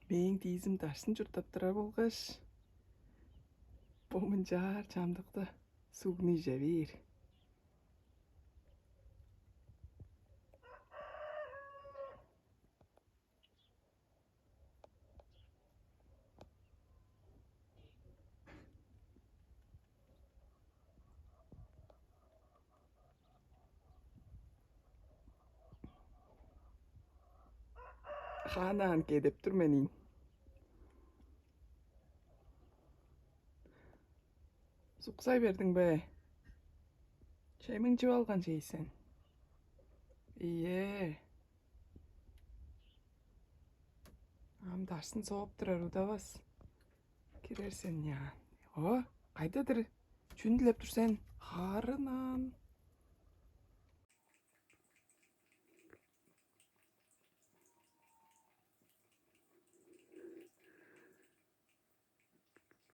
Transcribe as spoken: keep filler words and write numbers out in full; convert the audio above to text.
Мээң диизим дашсын чурттап турар болгаш, бо мынчаар чамдыкта сугну иже бээр. Хаанаан кедеп тур мен ийин. Суксай бердиң бе? Чемиң чып алган чей сен. Ийе. Ам дашсын сооп турар удавас. Кирер сен яан. О, кайдадыр? Чүн дилеп тур сен? Харынаан.